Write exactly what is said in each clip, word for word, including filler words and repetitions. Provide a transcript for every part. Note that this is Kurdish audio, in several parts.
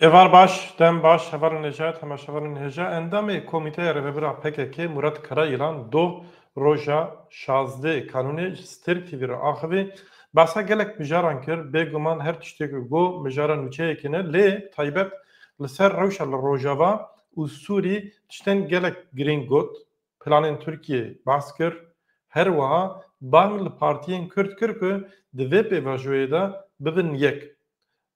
Êvar baş, dem baş, hevalên hêja, temaşevanên hêja. Endamê Komîteya Rêvebir a P K K, Murat Karayılan, doh roja şazdeh Kanûnê ji Stêrk T V re axivî, behsa gelek mijaran kir, bêguman her tiştê ku got, mijara nûçeyekê ne, lê bi taybet li ser rewşa li Rojava û Sûrî tiştên gelek girîng got. Planên Tirkiyê behs kir. Her wiha bang li partiyên Kurd kir ku di vê pêvajoyê de bibin yek.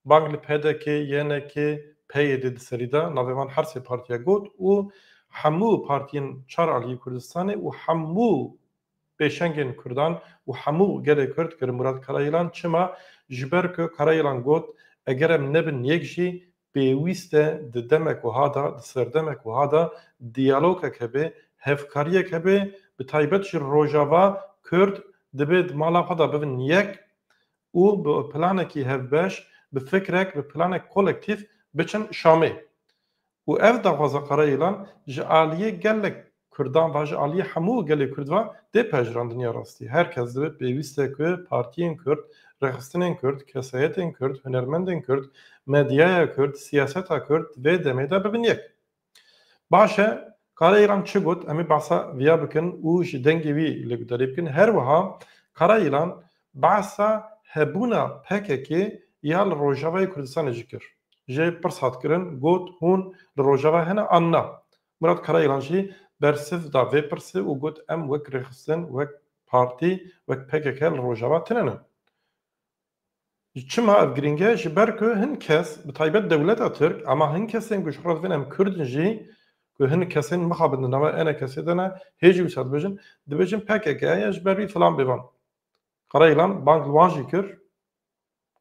Bang li P D K, Y N K, P Y D di serî de navê van her sê partiya got û hemû partiyên çar aliyê Kurdistanê û hemû pêşengên Kurdan û hemû gelê Kurd kir Murat Karayılan. Çima? Ji ber ku Karayılan got, eger em nebin yek jî, pêwîst e di demek wiha de, di serdemek wiha de diyalogek hebe, hevkariyek hebe, bi taybet ji Rojava Kurd dibê di mala xwe de bibin yek û bi planekî hevbeş, bi fikrek, bi planek kolektîf biçin Şamê. Û ev daxwaza Karayılan ji aliyê gelek Kurdan ve, ji aliyê hemû gelê Kurd ve tê pejirandin ya rastî. Her kes divê pêwîst e ku partiyên Kurd, rêxistinên Kurd, kesayetên Kurd, hunermendên Kurd, medyaya Kurd, siyaseta Kurd di vê demê de bibin yek. Baş e, Karayılan çi got? Em ê behsa viya bikin û ji dengê wî lê guhdarî bikin. Her wiha Karayılan behsa hebûna P K K ya li Rojavayê Kurdistanê jî kir. Jê pirs hat kirin, got, hûn li Rojava hene an na? Murat Karayılan jî bersiv da vê pirsê û got, em wek rêxistin, wek partî, wek P K K li Rojava tune ne. Çima ev girîng e? Ji ber ku hin kes, bi taybet dewleta Tirk, ama hin kesên ku ji xwe re divên em Kurd in jî, ku hin kesên mixabin di nava ENKSê de ne, hê jî wisa dibêjin, dibêjin P K K ye, ji ber vî filan bêvan. Karayılan bang li wan jî kir,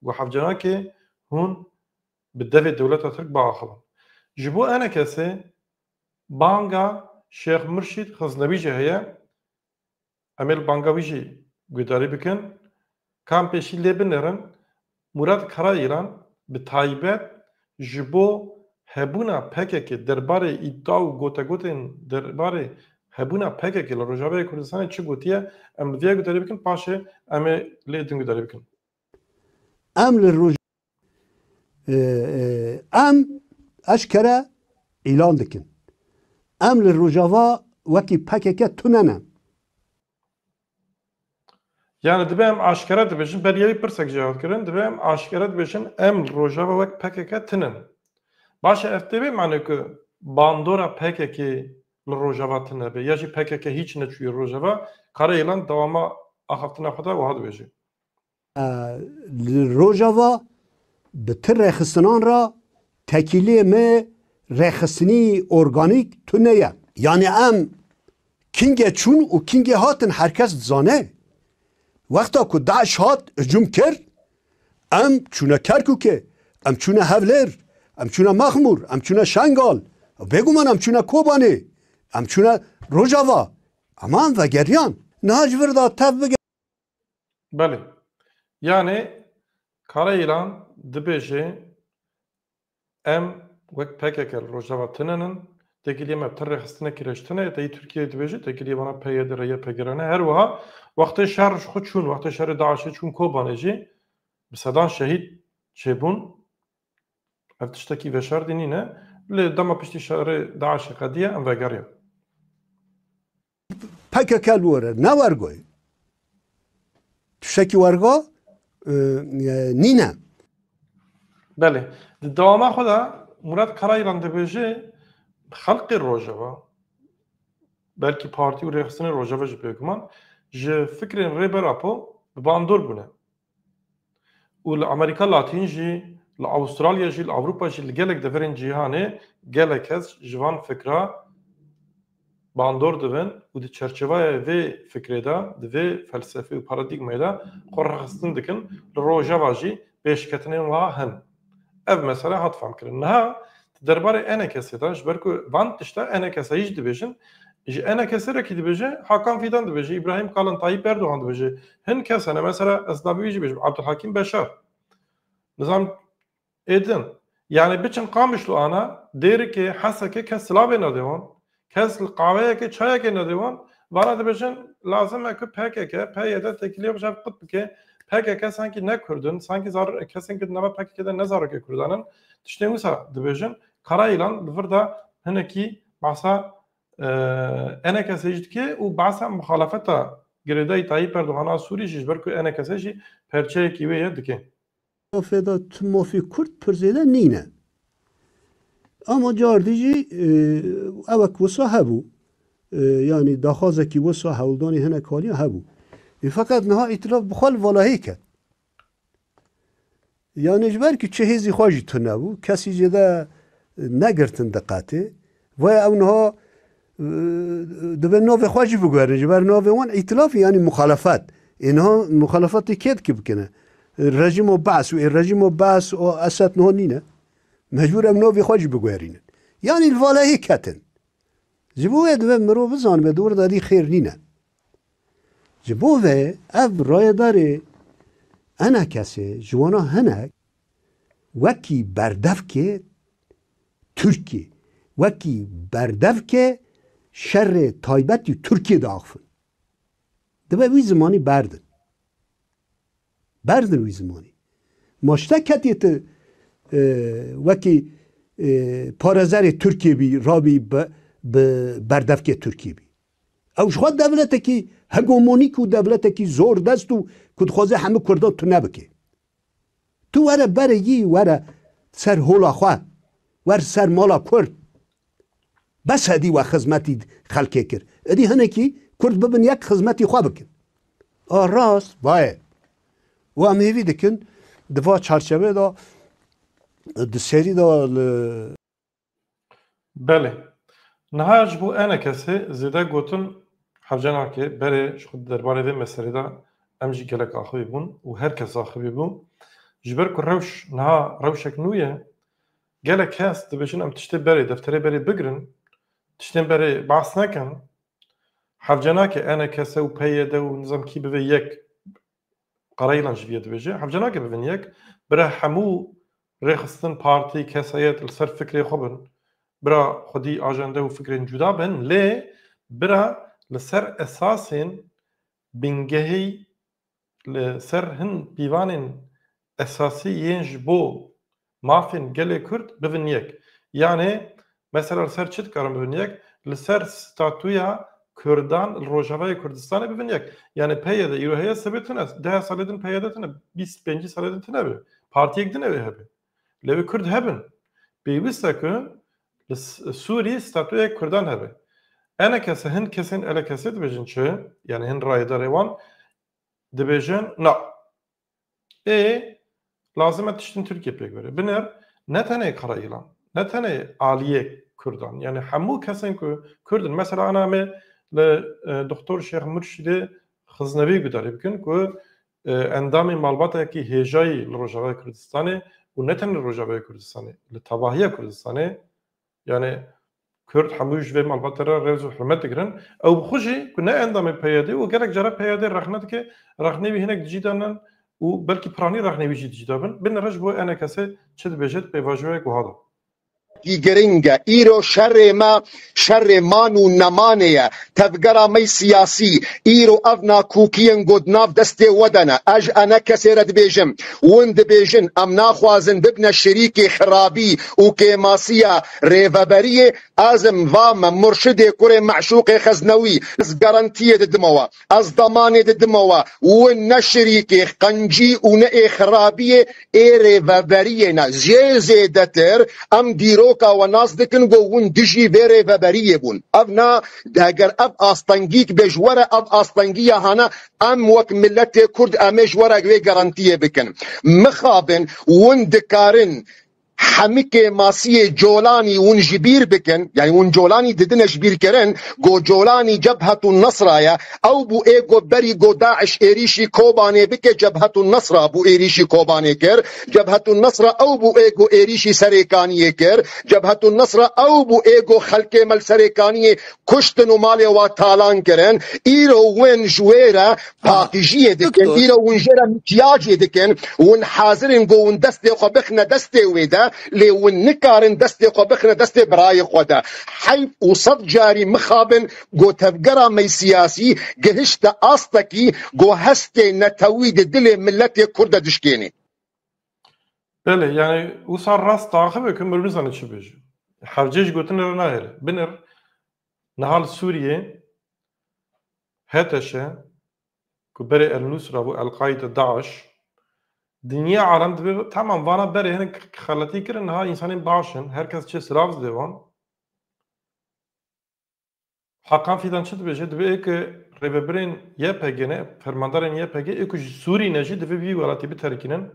got hevcenakê hûn bi devê dewleta Tirk biaxivin. Ji bo ENKSê banga Şêx Murşîd Xiznewî jî heye. Em ê li banga wî jî guhdarî bikin. Ka em pêşî lê binêrin, Murat Karayılan bi taybet ji bo hebûna P K K derbarê îdia û gotegotên derbarê hebûna P K K li Rojavayê Kurdistanê çi gotiye, em li vê guhdarî bikin, paşê em ê lê din guhdarî bikin. Em li Roj-, e, e, em eşkere îlan dikin. Em li Rojava wekî P K K tune ne. Yani dibe em aşkere dibêjin, berî wî pirsek jî hat kirin, dibe em aşkere dibêjin, em li Rojava wek P K K tinin. Baş e, ev tê vê manê ku bandora P K K li Rojava tune be, ya jî P K K hîç neçûye Rojava, Karayılan dewama axaftina xwe de wiha dibêje. Li Rojava bi ti rêxistinan re tekîlê me rêxistinî organîk tune ye. Yanî em kingê çûn û kingê hatin her kes dizane. Wexta ku DAIŞ hat hicûm kir, em çûne Kerkûkê, em çûne Hewlêr, em çûne Mexmûr, em çûne Şengal, bêguman em çûne Kobanê, em çûne Rojava. Ama em vegeriyan. Niha ji vir de tev bige. Belê. Yanê Karayılan dibêje, em wek P K K li Rojava tune nin, têkiliyê me ti rêxistinekî reş tune ye, te yî Tirkiyeyê dibêje, têkiliyê vana P Y D re ye, P G R ne. Her wiha wextê şer ji xwe çûn, wextê şerê DAIŞê çûn Kobanê jî bi sedan şehîd çêbûn. Ev tiştekî veşerdî nîne. Lê dema piştî şerê DAIŞê qediye, em vegeriyan. P K K li wir e, ne wergo ye. Tiştekî wergo, e, e, nîne. Belê. Di dewama xwe de Murat Karayılan dibêje, xelkê Rojava, belkî partî û rêxistinên Rojava jî bêguman, ji fikrên Rêber Apo bi bandor bûne. Û li Amerîka Latîn jî, li Awustralya jî, li Ewropa jî, li gelek deverên cîhanê gelek kes ji van fikra bandor dibin û di çerçevaya vê fikrê de, di vê felsefê û paradîgmayê de xwe rêxistin dikin. Li Rojava jî pêşketinên wiha hene. Ev mesele hat fehmkirin. Niha di derbarê ENKSê de, ji ber ku van tişta ENKSê jî dibêjin, ji ENKSê re kî dibêje, Hakan Fidan dibêje, Îbrahîm Kalin, Tayyîp Erdogan dibêje. Hin kes hene, mesela ez navê wî jî bêjim, Abdulhakim Beşar. Nizam êdin. Yani biçin Qamişlo ana, Dêrikê, Hesekê kes silavê nedê wan. Kes li qaweyekê, çayekê nedê wan. Vana dibêjin, lazim e ku P K K, P Y D têkiliyê xwe ji hev qut bike. P K K sankî ne Kurd in, sankî zar-, kesên ku di nava P K K de ne zarokê Kurdan in. Tiştên wisa dibêjin, Kara Yîlan li vir de hinekî behsa, e, E N K S jî dike û behsa muxalefeta girêdayî Tayyip Erdogan a Sûrî jî, ji ber ku E N K S jî perçeyekî wê ye, dike. Mafê de tu mafê Kurd pir zêde nîne. Ama cardî jî, e, ewek wisa hebû. E, yanî daxwazekî wisa hewldanê hinek haliya hebû. E, feqet niha îtilaf bi xwe li valahê ket. Yanî ji ber ku çi hêzî xwe jî tune bû, kesî jê de negirtin diqetê. Vaya ew niha, e, dibe navê xwe jî biguherin. Ji ber navê wan îtilafî, yanî muxalefet. Ê niha muxalefetê kê dikî bikine? Rejîmo Be's û ê rejîmo Be's û Esed niha nîne. Mecbûr em navê xwe jî biguherînin. Yanî li valehî ketin. Ji bo wê divê mirov bizanibe di wir de dî xêr nîne. Ji bo vê ev rayedarê E N K S'ê ji wana hinek wekî berdevkê Tirkiyê, wekî berdevkê şerê taybetî Tirkiyê diaxifin. Dibe wî zimanî berdin. Berdin wî zimanî. Ma ji te ketiye tu, e, wekî, e, parêzerê Tirkiyê bî, rabî bi, bi berdevkê Tirkiyê bî. Ew ji xwe dewletekî hegemonîk û dewletekî zor dest û ku dixwaze hemû Kurdan tune bike. Tu were berê yî, were ser hola xwe, wer ser mala Kurd. Bes hedî we xizmetî xelkê kir. Êdî hinekî Kurd bibin yek, xizmetî xwe bikin. A rast, vaye. Û em hêvî dikin di va çarçevê de, di serî de li Belê. Niha ji bo E N K S'ê zêde gotin hevce nake, berê ji xwe di derbarê vê meselê de em jî gelek axivî bûn û her kes axivî bû. Ji ber ku rewş niha rewşek nû ye, gelek kes dibêjin em tiştê berê, defterê berê bigirin, tiştên berê behs nekin, hevce nake E N K S û P Y D û nizam kî bivê yek, Kara Yîlan jî vê dibêje, hevce nake bibin yek, bira hemû rêxistin, partî, kesayet li ser fikrê xwe bin, bira xwedî ajende û fikrên cuda bin, lê bira li ser esasên bingehî, li ser hin pîvanên esasî yên ji bo mafên gelê Kurd bibin yek. Yanê, mesela li ser çi dikarin bibin yek? Li ser statuya Kurdan li Rojavayê Kurdistanê bibin yek. Yanê P Y D îro heye, sibê tune, deh salê din P Y D tune, bîst pêncî salê din tune be. Partiyek din ew ê hebe. Lê wê Kurd hebin. Pêwîst e ku li S-, Sûrî statuyek Kurdan hebe. E N K S, hin kesên E N K S dibêjin çi? Yanê hin rayedarê wan dibêjin, na. Ê, lazim e tiştên Tirkiye pêk were. Binêr, ne tenê Kara Yîlan, ne tenê aliyê Kurdan. Yanî hemû kesên ku Kurd in. Mesela ana em ê li, e, Doktor Şêx Murşîdê Xiznevî gudarî bikin ku, e, endamê malbatekî hêjayî li Rojavayê Kurdistanê û ne tenê li Rojavayê Kurdistanê, li tevahiya Kurdistanê, yanî Kurd hemû ji vê malbatê re rêz û hurmet digirin. Ew bi xwe jî ku ne endamê P Y D û gelek cara P Y D rexne dike, rexnê wî hinek di cî de nin û belkî piranî rexnê wî jî di cî de bin. Binêre ji bo E N K S'ê çi dibêje di pêvajoyek wiha de. Giring e. Îro şerê me şerê man û nemanê ye. Tevgera me siyasî, îro ev nakokiyên ku di nav destê we de ne. Ez ji E N K S'ê re dibêjim, win dibêjin, em naxwazin bibine şirîkê xirabî û kêmasiya rêveberiyê, ez im va me murşidê kurê meşûqê xeznewî, ez garantiyê didime we, ez demanê didime we, win ne şirîkê qencî û ne ê xirabiyê, ê rêveberiyê ne. Jê zêdetir em dîroka we nas dikin ku hûn dijî vê rêveberiyê bûn. Ev na, eger ev astengîk bê ji we re, ev astengiya hane, em wek miletê Kurd em ê ji we re wê garantiyê bikin. Mixabin hûn dikarin hemî kêmasiyê Colanî hûn ji bîr bikin, yanî hûn Colanî didine ji bîr kirin, ku Colanî Cebhetun Nesra ye, ew bû ê ku berî ku DAIŞ êrîşî Kobanê bike, Cebhetun Nesra bû êrîşî Kobanê kir, Cebhetun Nesra ew bû ê ku êrîşî Serêkaniyê kir, Cebhetun Nesra ew bû ê ku xelkê me li Serêkaniyê kuştin û malê wa talan kirin, îro win ji wê re paqijiyê dikin, îro win jê re mikyajê dikin, win hazir in ku win destê xwe bixine destê wê de, Lê hûn nikarin destê xwe bixine destê birayê xwe de. Heyf û sed carî mixabin ku tevgera me siyasî gihişte astekî ku hestê netewî di dilê miletê Kurd de dişkênê. Belê, yani wisa rast taxibe ku mir nizane çi bêje. Hevcê ji gotinê re nahêle. Binir niha li Sûriyê H T Ş ku berê El Nusra bû, El Qaide, DAIŞ, dinya alem dibê, tamam, vana berê hinek xeletî kirin, niha insanên baş in, her kes çê silav didê wan. Hakan Fidan çi dibêje? Dibê ê ku rêvebirên Y P G ne, fermandarên Y P G, ê ku ji Sûrî ne jî divê vî welatî biterkînin.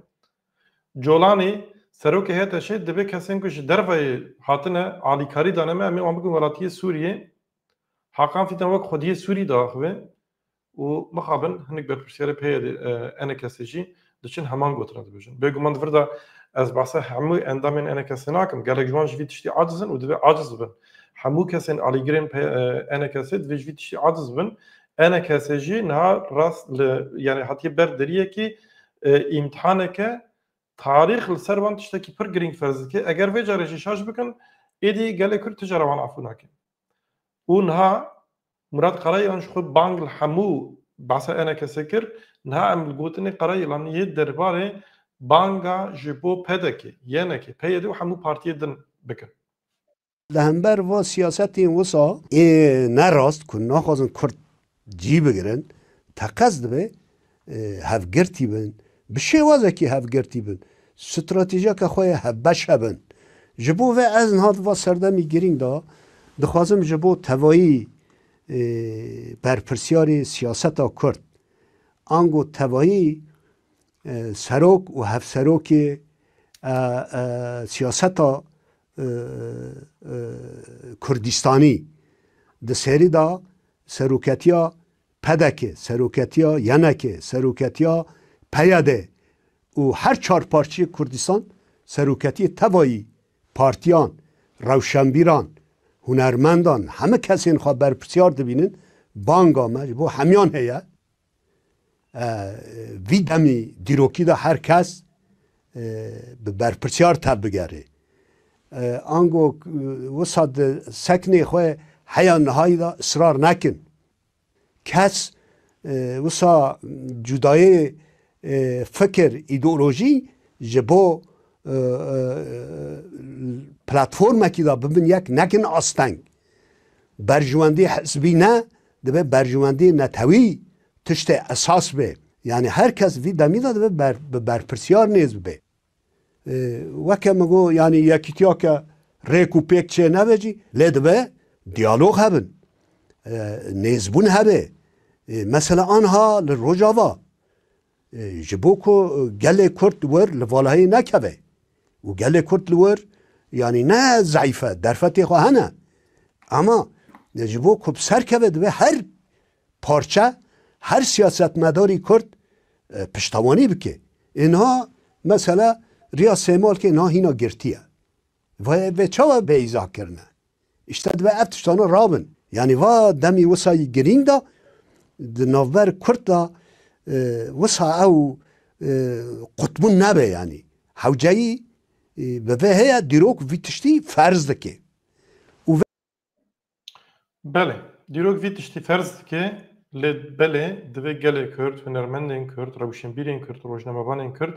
Colanî, serokê H T Şê, dibê kesên ku ji derveyê hatine alîkarî dane me, em ê wan bikin welatiyê Sûriyê. Hakan Fidan wek xwediyê Sûrî diaxive û mixabin hinek berpirsiyarê P Y D, e, E N K S jî diçin heman gotina dibêjin. Bêguman di vir de ez behsa hemû endamên E N K S nakim. Gelek ji wan ji vî tiştî aciz in û divê aciz bin. Hemû kesên alîgirên P-, e, E N K S divê ji vî tiştî aciz bin. E N K S jî niha rast li, yani hatiye ber deriyekî, e, îmtihaneke tarîx li ser wan tiştekî pir girîng ferz dike. Eger vê carê jî şaş bikin, êdî gelê Kurd ti cara wan afû nake. Û niha Murat Karayilan ji xwe bang li hemû behsa E N K S kir. Niha em li gotinê Karayilan yê derbarê banga ji bo P D K, Y N K, P Y D û hemû partiyê din bikin. Li hember va siyasetên wisa ê ne rast ku naxwazin Kurd cî bigirin, teqez dibe, e, hevgirtî bin, bi şêwazekî hevgirtî bin, stratejiyeke xwe yê hevbeş hebin. Ji bo vê ez niha di va serdemî girîng de dixwazim ji bo tevayî, e, berpirsiyarê siyaseta Kurd, ango tevayî, e, serok û hevserokê, e, e, siyaseta, e, e, Kurdistanî di serî de seroketiya P D K, seroketiya Y N K, seroketiya P Y D û her çar parçeyê Kurdistan seroketiyê tevayî partiyan, rewşenbîran, hunermendan, hemî kesên xwe berpirsiyar dibînin, banga me ji bo hemiyan heye. E, vî demî dîrokî de her kes, e, bi berpirsiyar tevbigerê. E, ango, e, wisa di seknê xwe heya nihayî de israr nekin. Kes, e, wisa cudayê, e, fikir, îdeolojî ji bo, e, e, platformekî de bibin yek, nekin asteng. Berjewendî hizbî ne, dibe berjewendî netewî tiştê esas be. Yani her kes vî demî de dibe ber-, bi berpirsiyar nêz bibe. E, weke min got, yani yekîtiya ke rêk û pêk çê nebe jî, lê dibe diyalog hebin. E, nêzbûn hebe. E, mesela anha li Rojava, e, ji bo ku gelê Kurd wir li valahiyê nekeve û gelê Kurd li wir, yani ne zayîf e, derfetê xwe hene. Ama ji bo ku bi ser keve dibe her parçe, her siyasetmedarî Kurd, e, piştewanî bike. Ê niha mesela riya Sêmalkê niha hîna girtî ye. Vê, vê çawa bê îzah kirine? Îşte dibe ev tiştana rabin. Yani va demî wisa yî girîng de di navber Kurd de, e, wisa ew, e, qutbûn nebe yani. Hewceyî, e, bi vê heye dîrok vî tiştî ferz dike. Belê, dîrok vî tiştî ferz dike, lê belê divê gelê Kurd, hunermendên Kurd, rewşenbîrên Kurd, rojnamevanên Kurd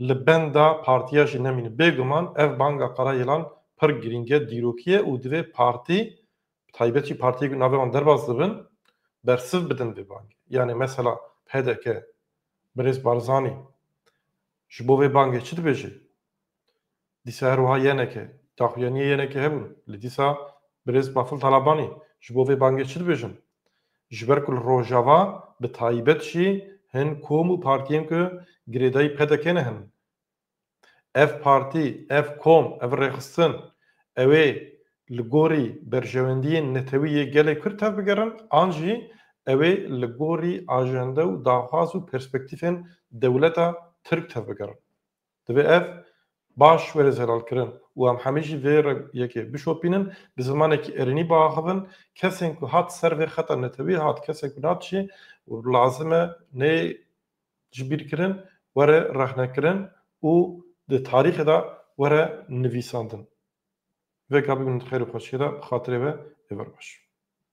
li benda partiya jî nemînin. Bêguman ev banga Karayilan pir girîng e, dîrokî ye û divê partî, bi taybet jî partiyê ku navê wan derbas dibin, bersiv bidin vê bangê. Yani mesela P D K, birêz Barzanî ji bo vê bangê çi dibêje? Dîsa her wiha Y N K, daxuyaniyê Y N K hebûn. Li dîsa birêz Bafil Talabanî ji bo vê bangê çi dibêjin? Ji ber ku li Rojava bi taybet jî hin kom û partiyên ku girêdayî P D K ne hene. Ev partî, ev kom, ev rêxistin, ew ê li gorî berjewendiyên netewî yê gelê Kurd tevbigerin, an jî ew ê li gorî ajende û daxwaz û perspektîfên dewleta Tirk tevbigerin. Divê ev baş were zelalkirin û em hemî jî vê re yekê bişopînin, bi zimanekî erênî biaxivin. Kesên ku hat ser vê xeta netewî hat, kesên ku nehat jî lazim e nê ji bîr kirin, were rexnekirin û di tarîxê de were nivîsandin. Vêga bibin xêr û xweşiyê de, bi xatirê we, êvar baş.